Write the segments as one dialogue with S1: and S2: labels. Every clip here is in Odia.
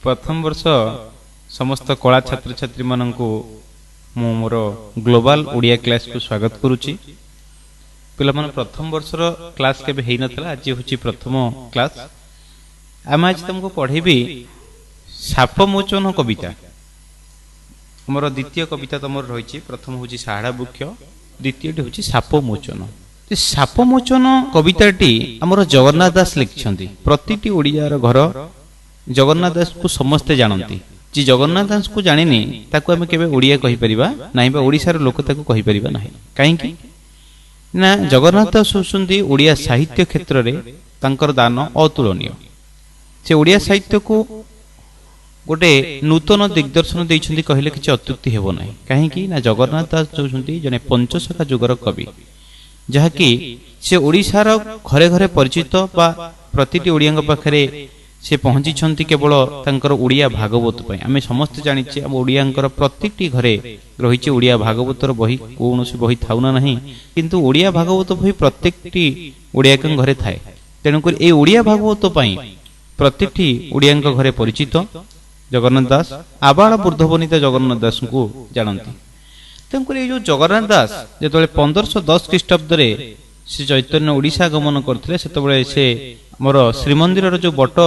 S1: ପ୍ରଥମ ବର୍ଷ ସମସ୍ତ କଳା ଛାତ୍ରଛାତ୍ରୀମାନଙ୍କୁ ମୁଁ ମୋର ଗ୍ଲୋବାଲ ଓଡ଼ିଆ କ୍ଲାସ୍କୁ ସ୍ୱାଗତ କରୁଛି। ପିଲାମାନେ, ପ୍ରଥମ ବର୍ଷର କ୍ଲାସ୍ କେବେ ହେଇନଥିଲା, ଆଜି ହେଉଛି ପ୍ରଥମ କ୍ଲାସ୍। ଆମେ ଆଜି ତୁମକୁ ପଢ଼େଇବି ସାପମୋଚନ କବିତା। ଆମର ଦ୍ୱିତୀୟ କବିତା ତୁମର ରହିଛି। ପ୍ରଥମ ହେଉଛି ସାହାଡ଼ା ବୃକ୍ଷ, ଦ୍ୱିତୀୟଟି ହେଉଛି ସାପମୋଚନ। ସାପମୋଚନ କବିତାଟି ଆମର ଜଗନ୍ନାଥ ଦାସ ଲେଖିଛନ୍ତି। ପ୍ରତିଟି ଓଡ଼ିଆର ଘର ଜଗନ୍ନାଥ ଦାସଙ୍କୁ ସମସ୍ତେ ଜାଣନ୍ତି। ଯିଏ ଜଗନ୍ନାଥ ଦାସଙ୍କୁ ଜାଣିନି, ତାକୁ ଆମେ କେବେ ଓଡ଼ିଆ କହିପାରିବା ନାହିଁ ବା ଓଡ଼ିଶାର ଲୋକ ତାକୁ କହିପାରିବା ନାହିଁ। କାହିଁକି ନା ଜଗନ୍ନାଥ ଦାସ ହେଉଛନ୍ତି ଓଡ଼ିଆ ସାହିତ୍ୟ କ୍ଷେତ୍ରରେ ତାଙ୍କର ଦାନ ଅତୁଳନୀୟ। ସେ ଓଡ଼ିଆ ସାହିତ୍ୟକୁ ଗୋଟେ ନୂତନ ଦିଗ୍ଦର୍ଶନ ଦେଇଛନ୍ତି କହିଲେ କିଛି ଅତ୍ୟୁକ୍ତି ହେବ ନାହିଁ। କାହିଁକି ନା ଜଗନ୍ନାଥ ଦାସ ହେଉଛନ୍ତି ଜଣେ ପଞ୍ଚସଖା ଯୁଗର କବି, ଯାହାକି ସେ ଓଡ଼ିଶାର ଘରେ ଘରେ ପରିଚିତ ବା ପ୍ରତିଟି ଓଡ଼ିଆଙ୍କ ପାଖରେ ସେ ପହଞ୍ଚିଛନ୍ତି କେବଳ ତାଙ୍କର ଓଡ଼ିଆ ଭାଗବତ ପାଇଁ। ଆମେ ସମସ୍ତେ ଜାଣିଛେ, ଆମ ଓଡ଼ିଆଙ୍କର ପ୍ରତିଟି ଘରେ ରହିଛି ଓଡ଼ିଆ ଭାଗବତର ବହି। କୌଣସି ବହି ଥାଉ ନା ନାହିଁ, କିନ୍ତୁ ଓଡ଼ିଆ ଭାଗବତ ବହି ପ୍ରତ୍ୟେକଟି ଓଡ଼ିଆଙ୍କ ଘରେ ଥାଏ। ତେଣୁକରି ଏଇ ଓଡ଼ିଆ ଭାଗବତ ପାଇଁ ପ୍ରତିଟି ଓଡ଼ିଆଙ୍କ ଘରେ ପରିଚିତ ଜଗନ୍ନାଥ ଦାସ। ଆବାଳ ବୃଦ୍ଧ ବନିତା ଜଗନ୍ନାଥ ଦାସଙ୍କୁ ଜାଣନ୍ତି। ତେଣୁକରି ଏଇ ଯେଉଁ ଜଗନ୍ନାଥ ଦାସ ଯେତେବେଳେ 1510 ଖ୍ରୀଷ୍ଟାବ୍ଦରେ ଶ୍ରୀ ଚୈତନ୍ୟ ଓଡ଼ିଶା ଗମନ କରିଥିଲେ, ସେତେବେଳେ ସେ ଆମର ଶ୍ରୀମନ୍ଦିରର ଯେଉଁ ବଟ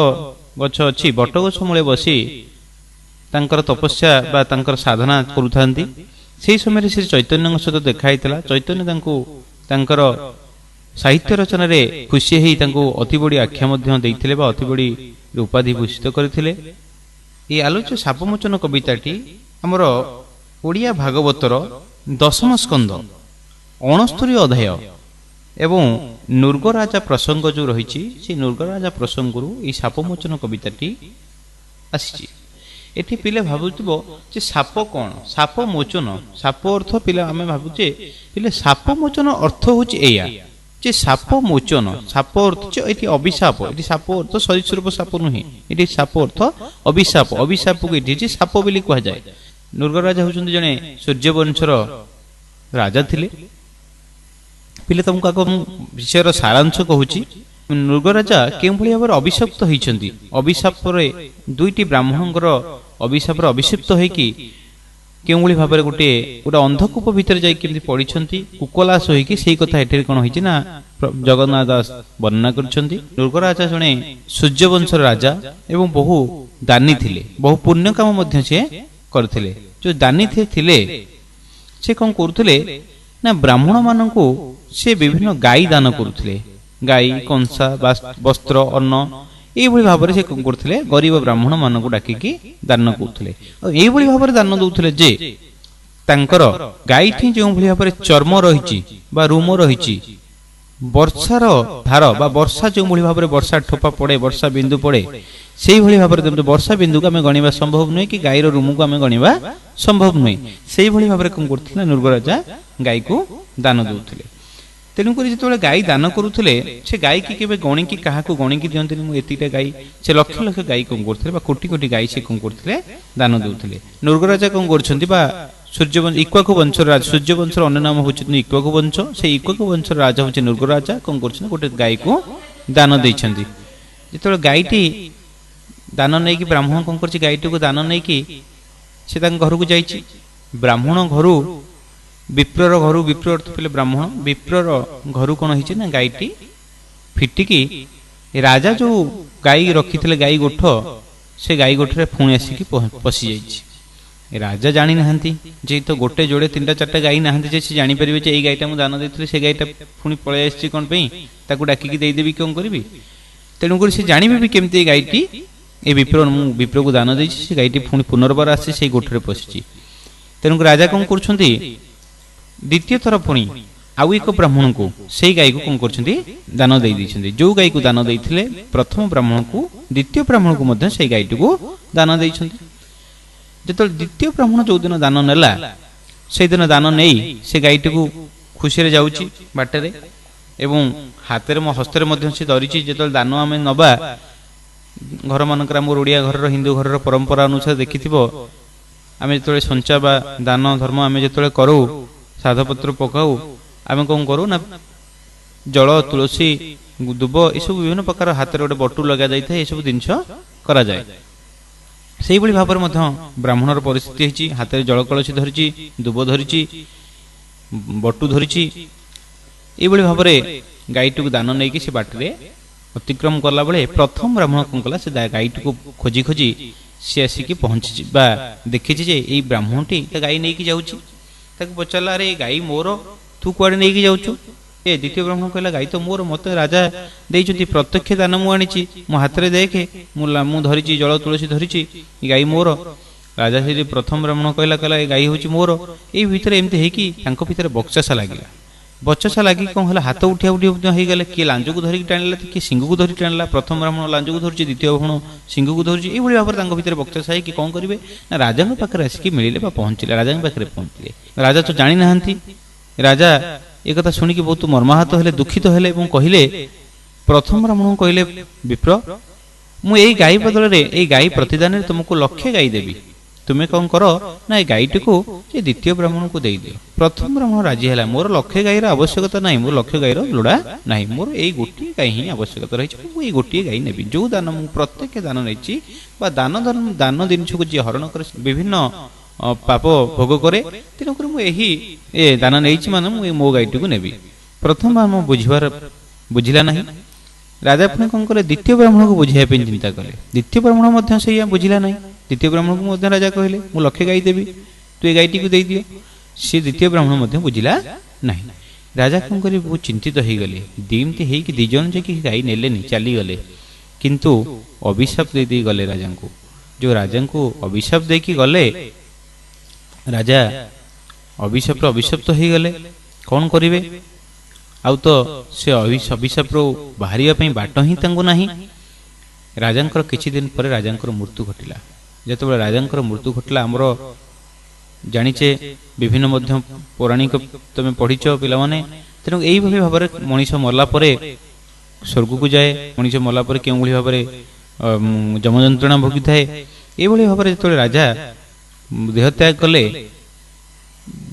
S1: ଗଛ ଅଛି, ବଟ ଗଛ ମୂଳେ ବସି ତାଙ୍କର ତପସ୍ୟା ବା ତାଙ୍କର ସାଧନା କରୁଥାନ୍ତି। ସେହି ସମୟରେ ଶ୍ରୀ ଚୈତନ୍ୟଙ୍କ ସହିତ ଦେଖା ହେଇଥିଲା। ଚୈତନ୍ୟ ତାଙ୍କୁ ତାଙ୍କର ସାହିତ୍ୟ ରଚନାରେ ଖୁସି ହେଇ ତାଙ୍କୁ ଅତିବଡ଼ି ଆଖ୍ୟା ମଧ୍ୟ ଦେଇଥିଲେ ବା ଅତିବଡ଼ି ଉପାଧି ଭୂଷିତ କରିଥିଲେ। ଏହି ଆଲୋଚ୍ୟ ସାପମୋଚନ କବିତାଟି ଆମର ଓଡ଼ିଆ ଭାଗବତର ଦଶମ ସ୍କନ୍ଦ 69 ଅଧ୍ୟାୟ ଏବଂ ନୃଗରାଜା ପ୍ରସଙ୍ଗ ଯେଉଁ ରହିଛି, ସେଇ ନୃଗରାଜା ପ୍ରସଙ୍ଗରୁ ଏଇ ସାପମୋଚନ କବିତାଟି ଆସିଛି। ଏଠି ପିଲା ଭାବୁଥିବ ଯେ ସାପ କ'ଣ, ସାପ ମୋଚନ, ସାପ ଅର୍ଥ। ପିଲା, ଆମେ ଭାବୁଛେ ପିଲେ, ସାପ ମୋଚନ ଅର୍ଥ ହେଉଛି ଏଇଆ ଯେ ସାପ ମୋଚନ, ସାପ ଅର୍ଥ ଏଠି ଅଭିଶାପ। ଏଠି ସାପ ଅର୍ଥ ସରୀସୃପ ସାପ ନୁହେଁ, ଏଠି ସାପ ଅର୍ଥ ଅଭିଶାପ। ଅଭିଶାପକୁ ଏଠି ସାପ ବୋଲି କୁହାଯାଏ। ନୃଗରାଜା ହେଉଛନ୍ତି ଜଣେ ସୂର୍ଯ୍ୟବଂଶର ରାଜା ଥିଲେ। ପିଲେ, ତମକୁ ଆଗ ମୁଁ ବିଷୟର ସାରାଂଶ କହୁଛି। ନୃଗରାଜା କେଉଁଭଳି ଭାବରେ ଅଭିଶପ୍ତ ହେଇଛନ୍ତି, ଅଭିଶାପରେ ଦୁଇଟି ବ୍ରାହ୍ମଣଙ୍କର ଅଭିଶାପରେ ଅଭିଶପ୍ତ ହେଇକି କେଉଁଭଳି ଭାବରେ ଗୋଟିଏ ଗୋଟେ ଅନ୍ଧକୂପ ଭିତରେ ଯାଇ କେମିତି ପଡ଼ିଛନ୍ତି କୁକଲାସ ହୋଇକି, ସେଇ କଥା ଏଠାରେ କ'ଣ ହେଇଛି ନା ଜଗନ୍ନାଥ ଦାସ ବର୍ଣ୍ଣନା କରିଛନ୍ତି। ନୃଗରାଜା ଜଣେ ସୂର୍ଯ୍ୟବଂଶର ରାଜା ଏବଂ ବହୁ ଦାନୀ ଥିଲେ, ବହୁ ପୁଣ୍ୟ କାମ ମଧ୍ୟ ସେ କରିଥିଲେ। ଯେଉଁ ଦାନୀ ଥିଲେ, ସେ କ'ଣ କରୁଥିଲେ ନା ବ୍ରାହ୍ମଣମାନଙ୍କୁ ସେ ବିଭିନ୍ନ ଗାଈ ଦାନ କରୁଥିଲେ। ଗାଈ, କଂସା, ବସ୍ତ୍ର, ଅନ୍ନ, ଏଇଭଳି ଭାବରେ ସେ କ'ଣ କରୁଥିଲେ, ଗରିବ ବ୍ରାହ୍ମଣମାନଙ୍କୁ ଡାକିକି ଦାନ କରୁଥିଲେ। ଆଉ ଏଇଭଳି ଭାବରେ ଦାନ ଦଉଥିଲେ ଯେ ତାଙ୍କର ଗାଈଠି ଯେଉଁଭଳି ଭାବରେ ଚର୍ମ ରହିଛି ବା ରୁମ ରହିଛି, ବର୍ଷାର ଧାର ବା ବର୍ଷା ଯେଉଁଭଳି ଭାବରେ ବର୍ଷା ଠୋପା ପଡ଼େ, ବର୍ଷା ବିନ୍ଦୁ ପଡ଼େ, ସେଇଭଳି ଭାବରେ ଯେମିତି ବର୍ଷା ବିନ୍ଦୁକୁ ଆମେ ଗଣିବା ସମ୍ଭବ ନୁହେଁ କି ଗାଈର ରୁମକୁ ଆମେ ଗଣିବା ସମ୍ଭବ ନୁହେଁ, ସେଇଭଳି ଭାବରେ କ'ଣ କରୁଥିଲେ ନା ନୃଗରାଜା ଗାଈକୁ ଦାନ ଦଉଥିଲେ। ତେଣୁକରି ଯେତେବେଳେ ଗାଈ ଦାନ କରୁଥିଲେ, ସେ ଗାଈକି କେବେ ଗଣିକି କାହାକୁ ଗଣିକି ଦିଅନ୍ତିନି, ମୁଁ ଏତିକିଟା ଗାଈ। ସେ ଲକ୍ଷ ଲକ୍ଷ ଗାଈ କ'ଣ କରୁଥିଲେ ବା କୋଟି କୋଟି ଗାଈ ସେ କ'ଣ କରୁଥିଲେ, ଦାନ ଦଉଥିଲେ। ନୃଗରାଜା କ'ଣ କରୁଛନ୍ତି ବା ସୂର୍ଯ୍ୟବଂଶ ଇକ୍ୱାକୁ ବଂଶର ରାଜା, ସୂର୍ଯ୍ୟବଂଶର ଅନ୍ୟ ନାମ ହେଉଛନ୍ତି ଇକ୍ୱାକୁ ବଂଶ। ସେଇ ଇକ୍ୱାକୁ ବଂଶର ରାଜା ହେଉଛି ନୃଗରାଜା। କ'ଣ କରୁଛନ୍ତି, ଗୋଟେ ଗାଈକୁ ଦାନ ଦେଇଛନ୍ତି। ଯେତେବେଳେ ଗାଈଟି ଦାନ ନେଇକି ବ୍ରାହ୍ମଣ କ'ଣ କରୁଛି, ଗାଈଟିକୁ ଦାନ ନେଇକି ସେ ତାଙ୍କ ଘରକୁ ଯାଇଛି। ବ୍ରାହ୍ମଣ ଘରୁ, ବିପ୍ରର ଘରୁ, ବିପ୍ର ଅର୍ଥ ଥିଲେ ବ୍ରାହ୍ମଣ, ବିପ୍ରର ଘରୁ କ'ଣ ହେଇଛି ନା ଗାଈଟି ଫିଟିକି ରାଜା ଯୋଉ ଗାଈ ରଖିଥିଲେ ଗାଈ ଗୋଠ, ସେ ଗାଈ ଗୋଠରେ ପୁଣି ଆସିକି ପଶିଯାଇଛି। ରାଜା ଜାଣିନାହାନ୍ତି ଯେ ତ ଗୋଟେ ଯୋଡ଼େ ତିନିଟା ଚାରିଟା ଗାଈ ନାହାନ୍ତି ଯେ ସେ ଜାଣିପାରିବେ ଯେ ଏଇ ଗାଈଟା ମୁଁ ଦାନ ଦେଇଥିଲି, ସେ ଗାଈଟା ପୁଣି ପଳେଇ ଆସିଛି କ'ଣ ପାଇଁ, ତାକୁ ଡାକିକି ଦେଇଦେବି, କ'ଣ କରିବି। ତେଣୁକରି ସେ ଜାଣିବେ ବି କେମିତି ଏଇ ଗାଈଟି ଏ ବିପ୍ର, ମୁଁ ବିପ୍ରକୁ ଦାନ ଦେଇଛି, ସେ ଗାଈଟି ପୁଣି ପୁନର୍ବାର ଆସି ସେଇ ଗୋଠରେ ପଶିଛି। ତେଣୁକରି ରାଜା କ'ଣ କରୁଛନ୍ତି, ଦ୍ୱିତୀୟ ଥର ପୁଣି ଆଉ ଏକ ବ୍ରାହ୍ମଣଙ୍କୁ ସେଇ ଗାଈକୁ କ'ଣ କରୁଛନ୍ତି, ଦାନ ଦେଇ ଦେଇଛନ୍ତି। ଯୋଉ ଗାଈକୁ ଦାନ ଦେଇଥିଲେ ପ୍ରଥମ ବ୍ରାହ୍ମଣକୁ, ଦ୍ୱିତୀୟ ବ୍ରାହ୍ମଣକୁ ମଧ୍ୟ ସେଇ ଗାଈଟିକୁ ଦାନ ଦେଇଛନ୍ତି। ଯେତେବେଳେ ଦ୍ୱିତୀୟ ବ୍ରାହ୍ମଣ ଯୋଉଦିନ ଦାନ ନେଲା, ସେଇଦିନ ଦାନ ନେଇ ସେ ଗାଈଟିକୁ ଖୁସିରେ ଯାଉଛି ବାଟରେ ଏବଂ ହାତରେ ମୋ ହସ୍ତରେ ମଧ୍ୟ ସେ ଧରିଛି। ଯେତେବେଳେ ଦାନ ଆମେ ନବା ଘରମାନଙ୍କରେ, ଆମର ଓଡ଼ିଆ ଘରର ହିନ୍ଦୁ ଘରର ପରମ୍ପରା ଅନୁସାରେ ଦେଖିଥିବ, ଆମେ ଯେତେବେଳେ ସଞ୍ଚା ବା ଦାନ ଧର୍ମ ଆମେ ଯେତେବେଳେ କରୁ, ସାଧପତ୍ର ପକାଉ, ଆମେ କ'ଣ କରୁ ନା ଜଳ, ତୁଳସୀ, ଦୁବ, ଏସବୁ ବିଭିନ୍ନ ପ୍ରକାର ହାତରେ ଗୋଟେ ବଟୁ ଲଗା ଯାଇଥାଏ, ଏସବୁ ଜିନିଷ କରାଯାଏ। ସେଇଭଳି ଭାବରେ ମଧ୍ୟ ବ୍ରାହ୍ମଣର ପରିସ୍ଥିତି ହେଇଛି। ହାତରେ ଜଳ କଳସୀ ଧରିଛି, ଦୁବ ଧରିଛି, ବଟୁ ଧରିଛି। ଏଇଭଳି ଭାବରେ ଗାଈଟିକୁ ଦାନ ନେଇକି ସେ ବାଟରେ ଅତିକ୍ରମ କଲାବେଳେ ପ୍ରଥମ ବ୍ରାହ୍ମଣ କ'ଣ କଲା, ସେ ଗାଈଟିକୁ ଖୋଜି ଖୋଜି ସେ ଆସିକି ପହଞ୍ଚିଛି ବା ଦେଖିଛି ଯେ ଏଇ ବ୍ରାହ୍ମଣଟି ତା ଗାଈ ନେଇକି ଯାଉଛି। ତାକୁ ପଚାରିଲା, ଆରେ ଏ ଗାଈ ମୋର, ତୁ କୁଆଡ଼େ ନେଇକି ଯାଉଛୁ? ଏ ଦ୍ୱିତୀୟ ବ୍ରାହ୍ମଣ କହିଲା, ଗାଈ ତ ମୋର, ମୋତେ ରାଜା ଦେଇଛନ୍ତି, ପ୍ରତ୍ୟକ୍ଷ ଦାନ ମୁଁ ଆଣିଛି, ମୋ ହାତରେ ଦେଖେ, ମୁଁ ଧରିଛି ଜଳ ତୁଳସୀ ଧରିଛି, ଏ ଗାଈ ମୋର। ରାଜା ସେଠି ପ୍ରଥମ ବ୍ରାହ୍ମଣ କହିଲା ଏ ଗାଈ ହେଉଛି ମୋର। ଏଇ ଭିତରେ ଏମିତି ହେଇକି ତାଙ୍କ ଭିତରେ ବଚସା ଲାଗିଲା। ବଚସା ଲାଗି କ'ଣ ହେଲା, ହାତ ଉଠିଆ ଉଠି ମଧ୍ୟ ହେଇଗଲେ। କିଏ ଲାଞ୍ଜକୁ ଧରିକି ଟାଣିଲା, କିଏ ଶିଙ୍ଗକୁ ଧରିକି ଟାଣିଲା। ପ୍ରଥମ ବ୍ରାହ୍ମଣ ଲାଞ୍ଜକୁ ଧରୁଛି, ଦ୍ୱିତୀୟ ବ୍ରାହ୍ମଣ ଶିଙ୍ଗକୁ ଧରୁଛି। ଏଇଭଳି ଭାବରେ ତାଙ୍କ ଭିତରେ ବଚସା ହେଇକି କ'ଣ କରିବେ ନା ରାଜାଙ୍କ ପାଖରେ ଆସିକି ମିଳିଲେ ବା ପହଞ୍ଚିଲେ, ରାଜାଙ୍କ ପାଖରେ ପହଞ୍ଚିଲେ। ରାଜା ତ ଜାଣିନାହାନ୍ତି। ରାଜା ଏ କଥା ଶୁଣିକି ବହୁତ ମର୍ମାହତ ହେଲେ, ଦୁଃଖିତ ହେଲେ ଏବଂ କହିଲେ, ପ୍ରଥମ ବ୍ରାହ୍ମଣଙ୍କୁ କହିଲେ, ବିପ୍ର, ମୁଁ ଏଇ ଗାଈ ବଦଳରେ, ଏଇ ଗାଈ ପ୍ରତିଦାନରେ ତୁମକୁ ଲକ୍ଷେ ଗାଈ ଦେବି। ତୁମେ କ'ଣ କର ନା ଏ ଗାଈଟିକୁ ସେ ଦ୍ୱିତୀୟ ବ୍ରାହ୍ମଣକୁ ଦେଇଦିଅ। ପ୍ରଥମ ବ୍ରାହ୍ମଣ ରାଜି ହେଲା, ମୋର ଲକ୍ଷେ ଗାଈର ଆବଶ୍ୟକତା ନାହିଁ, ମୋର ଲକ୍ଷେ ଗାଈର ଲୋଡ଼ା ନାହିଁ, ମୋର ଏଇ ଗୋଟିଏ ଗାଈ ହିଁ ଆବଶ୍ୟକତା ରହିଛି, ମୁଁ ଏଇ ଗୋଟିଏ ଗାଈ ନେବି। ଯେଉଁ ଦାନ ମୁଁ ପ୍ରତ୍ୟକ୍ଷ ଦାନ ନେଇଛି ବା ଦାନ ଜିନିଷକୁ ଯିଏ ହରଣ କରେ ବିଭିନ୍ନ ପାପ ଭୋଗ କରେ, ତେଣୁକରି ମୁଁ ଏହି ଏ ଦାନ ନେଇଛି ମାନେ ମୁଁ ମୋ ଗାଈଟିକୁ ନେବି। ପ୍ରଥମ ବ୍ରାହ୍ମଣ ବୁଝିଲା ନାହିଁ। ରାଜା ପୁଣି କ'ଣ କଲେ, ଦ୍ୱିତୀୟ ବ୍ରାହ୍ମଣକୁ ବୁଝିବା ପାଇଁ ଚିନ୍ତା କଲେ। ଦ୍ୱିତୀୟ ବ୍ରାହ୍ମଣ ମଧ୍ୟ ସେଇଆ ବୁଝିଲା ନାହିଁ। ଦ୍ୱିତୀୟ ବ୍ରାହ୍ମଣକୁ ମଧ୍ୟ ରାଜା କହିଲେ, ମୁଁ ଲକ୍ଷେ ଗାଈ ଦେବି, ତୁ ଏ ଗାଈଟିକୁ ଦେଇଦିଅ। ସେ ଦ୍ୱିତୀୟ ବ୍ରାହ୍ମଣ ମଧ୍ୟ ବୁଝିଲା ନାହିଁ। ରାଜା କ'ଣ କରିବେ, ବହୁତ ଚିନ୍ତିତ ହେଇଗଲେ। ଏମିତି ହେଇକି ଦି ଜଣ ଯାଇକି ଗାଈ ନେଲେନି, ଚାଲିଗଲେ, କିନ୍ତୁ ଅଭିଶାପ ଦେଇ ଦେଇ ଗଲେ ରାଜାଙ୍କୁ। ଯେଉଁ ରାଜାଙ୍କୁ ଅଭିଶାପ ଦେଇକି ଗଲେ, ରାଜା ଅଭିଶାପରେ ଅଭିଶପ୍ତ ହେଇଗଲେ। କ'ଣ କରିବେ, ଆଉ ତ ସେ ଅଭିଶାପରୁ ବାହାରିବା ପାଇଁ ବାଟ ହିଁ ତାଙ୍କୁ ନାହିଁ। ରାଜାଙ୍କର କିଛି ଦିନ ପରେ ରାଜାଙ୍କର ମୃତ୍ୟୁ ଘଟିଲା। ଯେତେବେଳେ ରାଜାଙ୍କର ମୃତ୍ୟୁ ଘଟିଲା, ଆମର ଜାଣିଛେ ବିଭିନ୍ନ ମଧ୍ୟ ପୌରାଣିକ ତମେ ପଢ଼ିଛ ପିଲାମାନେ। ତେଣୁ ଏଇଭଳି ଭାବରେ ମଣିଷ ମଲା ପରେ ସ୍ୱର୍ଗକୁ ଯାଏ, ମଣିଷ ମଲା ପରେ କେଉଁଭଳି ଭାବରେ ଯମଯନ୍ତ୍ରଣା ଭୋଗିଥାଏ। ଏଇଭଳି ଭାବରେ ଯେତେବେଳେ ରାଜା ଦେହତ୍ୟାଗ କଲେ,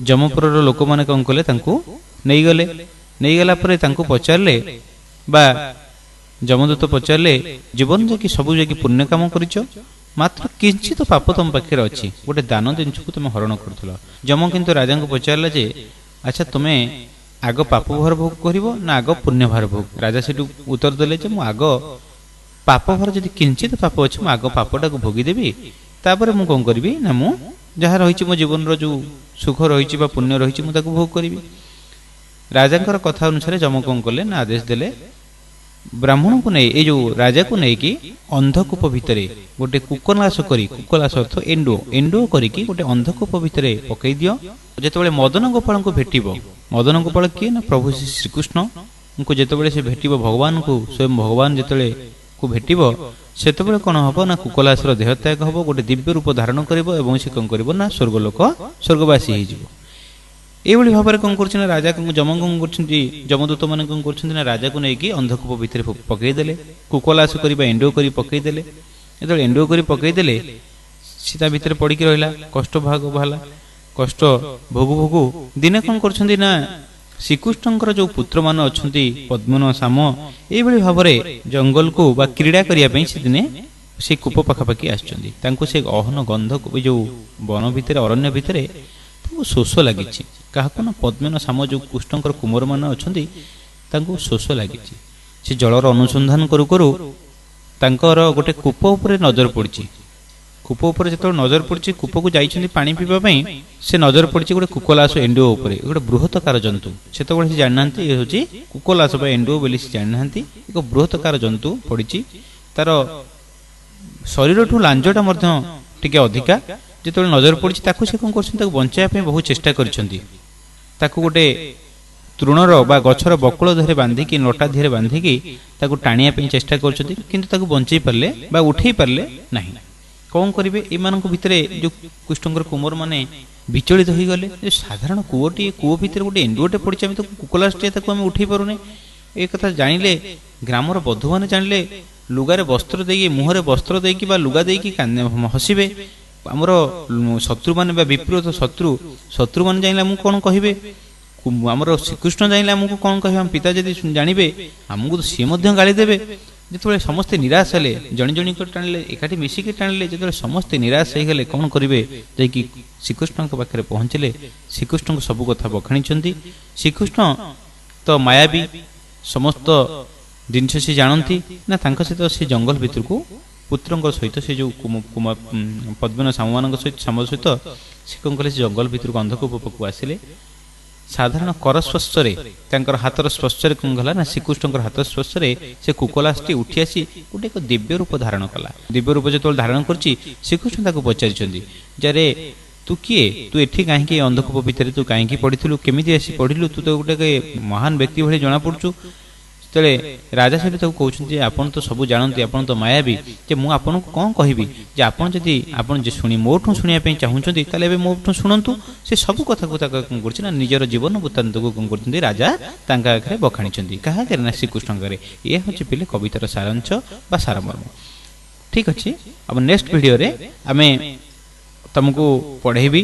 S1: ଯମପୁରର ଲୋକମାନେ କ'ଣ କଲେ, ତାଙ୍କୁ ନେଇଗଲେ। ନେଇଗଲା ପରେ ତାଙ୍କୁ ପଚାରିଲେ ବା ଯମଦୂତ ପଚାରିଲେ, ଜୀବନ ଯାଇକି ସବୁ ଯାଇକି ପୁଣ୍ୟ କାମ କରିଛ, ମାତ୍ର କିଛି ତ ପାପ ତମ ପାଖରେ ଅଛି, ଗୋଟେ ଦାନ ଜିନିଷକୁ ତୁମେ ହରଣ କରୁଥିଲ। ଯମ କିନ୍ତୁ ରାଜାଙ୍କୁ ପଚାରିଲା ଯେ ଆଚ୍ଛା, ତୁମେ ଆଗ ପାପ ଭାର ଭୋଗ କରିବ ନା ଆଗ ପୁଣ୍ୟ ଭାର ଭୋଗ? ରାଜା ସେଠୁ ଉତ୍ତର ଦେଲେ ଯେ ମୁଁ ଆଗ ପାପ ଭାର, ଯଦି କିଞ୍ଚିତ ପାପ ଅଛି ମୁଁ ଆଗ ପାପଟାକୁ ଭୋଗିଦେବି, ତାପରେ ମୁଁ କ'ଣ କରିବି ନା ମୁଁ ଯାହା ରହିଛି ମୋ ଜୀବନର ଯେଉଁ ସୁଖ ରହିଛି ବା ପୁଣ୍ୟ ରହିଛି ମୁଁ ତାକୁ ଭୋଗ କରିବି। ରାଜାଙ୍କର କଥା ଅନୁସାରେ ଯମ କ'ଣ କଲେ ନା ଆଦେଶ ଦେଲେ, ବ୍ରାହ୍ମଣକୁ ନେଇ ଏଇ ଯେଉଁ ରାଜାକୁ ନେଇକି ଅନ୍ଧକୂପ ଭିତରେ ଗୋଟେ କୁକଲାସ କରି, କୁକଲାସ ଅର୍ଥ ଏଣ୍ଡୁଅ, ଏଣ୍ଡୁଅ କରିକି ଗୋଟେ ଅନ୍ଧକୂପ ଭିତରେ ପକେଇ ଦିଅ। ଯେତେବେଳେ ମଦନ ଗୋପାଳଙ୍କୁ ଭେଟିବ, ମଦନ ଗୋପାଳ କିଏ ନା ପ୍ରଭୁ ଶ୍ରୀ ଶ୍ରୀକୃଷ୍ଣଙ୍କୁ ଯେତେବେଳେ ସେ ଭେଟିବ, ଭଗବାନଙ୍କୁ ସ୍ୱୟଂ ଭଗବାନ ଯେତେବେଳେ କୁ ଭେଟିବ, ସେତେବେଳେ କ'ଣ ହବ ନା କୁକଲାସର ଦେହତ୍ୟାଗ ହବ, ଗୋଟେ ଦିବ୍ୟ ରୂପ ଧାରଣ କରିବ ଏବଂ ସେ କ'ଣ କରିବ ନା ସ୍ୱର୍ଗଲୋକ ସ୍ୱର୍ଗବାସୀ ହେଇଯିବ। ଏଇଭଳି ଭାବରେ କ'ଣ କରୁଛି ନା ରାଜା ଯମ କ'ଣ କରୁଛନ୍ତି, ଯମଦୂତ ମାନେ କ'ଣ କରୁଛନ୍ତି ନା ରାଜାକୁ ନେଇକି ଅନ୍ଧକୂପ ଭିତରେ ପକେଇଦେଲେ, କୁକଲାସ କରି ବା ଏଣ୍ଡୁଅ କରି ପକେଇଦେଲେ। ଯେତେବେଳେ ଏଣ୍ଡୁଅ କରି ପକେଇଦେଲେ, ସେ ତା ଭିତରେ ପଡ଼ିକି ରହିଲା, କଷ୍ଟ ଭାଗ ହେଲା। କଷ୍ଟ ଭୋଗୁ ଭୋଗୁ ଦିନେ କ'ଣ କରୁଛନ୍ତି ନା ଶ୍ରୀକୃଷ୍ଣଙ୍କର ଯେଉଁ ପୁତ୍ରମାନେ ଅଛନ୍ତି ପଦ୍ମନ ଶାମ, ଏଇଭଳି ଭାବରେ ଜଙ୍ଗଲକୁ ବା କ୍ରୀଡ଼ା କରିବା ପାଇଁ ସେ ଦିନେ ସେ କୂପ ପାଖାପାଖି ଆସିଛନ୍ତି। ତାଙ୍କୁ ସେ ଅହନ ଗନ୍ଧ ଯେଉଁ ବନ ଭିତରେ ଅରଣ୍ୟ ଭିତରେ ତାଙ୍କୁ ଶୋଷ ଲାଗିଛି। କାହାକୁ ନା ପଦ୍ମନ ଶାମ ଯେଉଁ କୃଷ୍ଣଙ୍କର କୁମରମାନେ ଅଛନ୍ତି ତାଙ୍କୁ ଶୋଷ ଲାଗିଛି। ସେ ଜଳର ଅନୁସନ୍ଧାନ କରୁ କରୁ ତାଙ୍କର ଗୋଟେ କୂପ ଉପରେ ନଜର ପଡ଼ିଛି। କୂପ ଉପରେ ଯେତେବେଳେ ନଜର ପଡ଼ିଛି, କୂପକୁ ଯାଇଛନ୍ତି ପାଣି ପିଇବା ପାଇଁ, ସେ ନଜର ପଡ଼ିଛି ଗୋଟେ କୁକଲାସ ଏଣ୍ଡୁଅ ଉପରେ, ଗୋଟେ ବୃହତକାର ଜନ୍ତୁ। ସେତେବେଳେ ସେ ଜାଣିନାହାନ୍ତି ଏ ହେଉଛି କୁକଲାସ ବା ଏଣ୍ଡୁଅ ବୋଲି ସେ ଜାଣିନାହାନ୍ତି। ଏକ ବୃହତକାର ଜନ୍ତୁ ପଡ଼ିଛି, ତାର ଶରୀରଠୁ ଲାଞ୍ଜଟା ମଧ୍ୟ ଟିକେ ଅଧିକା। ଯେତେବେଳେ ନଜର ପଡ଼ିଛି ତାକୁ ସେ କ'ଣ କରୁଛନ୍ତି, ତାକୁ ବଞ୍ଚାଇବା ପାଇଁ ବହୁତ ଚେଷ୍ଟା କରିଛନ୍ତି। ତାକୁ ଗୋଟେ ତୃଣର ବା ଗଛର ବକୁଳ ଦେହରେ ବାନ୍ଧିକି, ନଟା ଦେହରେ ବାନ୍ଧିକି ତାକୁ ଟାଣିବା ପାଇଁ ଚେଷ୍ଟା କରୁଛନ୍ତି, କିନ୍ତୁ ତାକୁ ବଞ୍ଚେଇ ପାରିଲେ ବା ଉଠେଇ ପାରିଲେ ନାହିଁ। କ'ଣ କରିବେ, ଏମାନଙ୍କ ଭିତରେ ଯେଉଁ କୃଷ୍ଣଙ୍କର କୁମରମାନେ ବିଚଳିତ ହୋଇଗଲେ। ଯେ ସାଧାରଣ କୂଅଟିଏ, କୂଅ ଭିତରେ ଗୋଟେ ଏଣ୍ଡୁଅଟେ ପଡ଼ିଛି, ଆମେ ତାକୁ କୁକଲାସଟିଏ ତାକୁ ଆମେ ଉଠେଇ ପାରୁନେ। ଏ କଥା ଜାଣିଲେ ଗ୍ରାମର ବଧୂମାନେ ଜାଣିଲେ ଲୁଗାରେ ବସ୍ତ୍ର ଦେଇକି, ମୁହଁରେ ବସ୍ତ୍ର ଦେଇକି ବା ଲୁଗା ଦେଇକି ହସିବେ। ଆମର ଶତ୍ରୁମାନେ ବା ବିପରୀତ ଶତ୍ରୁମାନେ ଜାଣିଲେ ଆମକୁ କ'ଣ କହିବେ, ଆମର ଶ୍ରୀକୃଷ୍ଣ ଜାଣିଲେ ଆମକୁ କ'ଣ କହିବେ, ଆମ ପିତା ଯଦି ଜାଣିବେ ଆମକୁ ସିଏ ମଧ୍ୟ ଗାଳି ଦେବେ। ଯେତେବେଳେ ସମସ୍ତେ ନିରାଶ ହେଲେ, ଜଣେ ଜଣେ ଟାଣିଲେ, ଏକାଠି ମିଶିକି ଟାଣିଲେ, ଯେତେବେଳେ ସମସ୍ତେ ନିରାଶ ହେଇଗଲେ, କ'ଣ କରିବେ, ଯାଇକି ଶ୍ରୀକୃଷ୍ଣଙ୍କ ପାଖରେ ପହଞ୍ଚିଲେ। ଶ୍ରୀକୃଷ୍ଣଙ୍କୁ ସବୁ କଥା ବଖାଣିଛନ୍ତି। ଶ୍ରୀକୃଷ୍ଣ ତ ମାୟାବୀ, ସମସ୍ତ ଜିନିଷ ସେ ଜାଣନ୍ତି ନା। ତାଙ୍କ ସହିତ ସେ ଜଙ୍ଗଲ ଭିତରକୁ ପୁତ୍ରଙ୍କ ସହିତ, ସେ ଯେଉଁ ପଦ୍ମନ ସାମମାନଙ୍କ ସହିତ, ସାମ ସହିତ ସେ କ'ଣ କଲେ, ସେ ଜଙ୍ଗଲ ଭିତରକୁ ଅନ୍ଧକୂପ ପାଖକୁ ଆସିଲେ। ସାଧାରଣ କର ସ୍ପର୍ଶରେ, ତାଙ୍କର ହାତର ସ୍ପର୍ଶରେ କ'ଣ କଲା ନା, ଶ୍ରୀକୃଷ୍ଣଙ୍କର ହାତ ସ୍ପର୍ଶରେ ସେ କୁକଲାସଟି ଉଠି ଆସି ଗୋଟେ ଏକ ଦିବ୍ୟ ରୂପ ଧାରଣ କଲା। ଦିବ୍ୟ ରୂପ ଯେତେବେଳେ ଧାରଣ କରୁଛି, ଶ୍ରୀକୃଷ୍ଣ ତାକୁ ପଚାରିଛନ୍ତି ଯେ ତୁ କିଏ? ତୁ ଏଠି କାହିଁକି? ଅନ୍ଧକୂପ ଭିତରେ ତୁ କାହିଁକି ପଡ଼ିଥିଲୁ? କେମିତି ଆସି ପଡ଼ିଲୁ? ତୁ ତ ଗୋଟେ ମହାନ ବ୍ୟକ୍ତି ଭଳି ଜଣାପଡ଼ୁଛୁ। ସେତେବେଳେ ରାଜା ସାହେବ ତାକୁ କହୁଛନ୍ତି ଯେ ଆପଣ ତ ସବୁ ଜାଣନ୍ତି, ଆପଣ ତ ମାୟାବୀ, ଯେ ମୁଁ ଆପଣଙ୍କୁ କ'ଣ କହିବି, ଯେ ଆପଣ ଯଦି ଆପଣ ଯେ ଶୁଣି ମୋଠୁ ଶୁଣିବା ପାଇଁ ଚାହୁଁଛନ୍ତି, ତାହେଲେ ଏବେ ମୋଠୁ ଶୁଣନ୍ତୁ। ସେ ସବୁ କଥାକୁ ତାକୁ କ'ଣ କରୁଛି ନା, ନିଜର ଜୀବନ ବୃତ୍ତାନ୍ତକୁ କ'ଣ କରୁଛନ୍ତି, ରାଜା ତାଙ୍କ ଆଗରେ ବଖାଣିଛନ୍ତି। କାହା ଆଗରେ ନା ଶ୍ରୀକୃଷ୍ଣଙ୍କ ଆଗରେ। ଏ ହେଉଛି ପିଲେ କବିତାର ସାରାଂଶ ବା ସାରମର୍ମ। ଠିକ୍ ଅଛି, ଆମ ନେକ୍ସଟ ଭିଡ଼ିଓରେ ଆମେ ତମକୁ ପଢ଼େଇବି।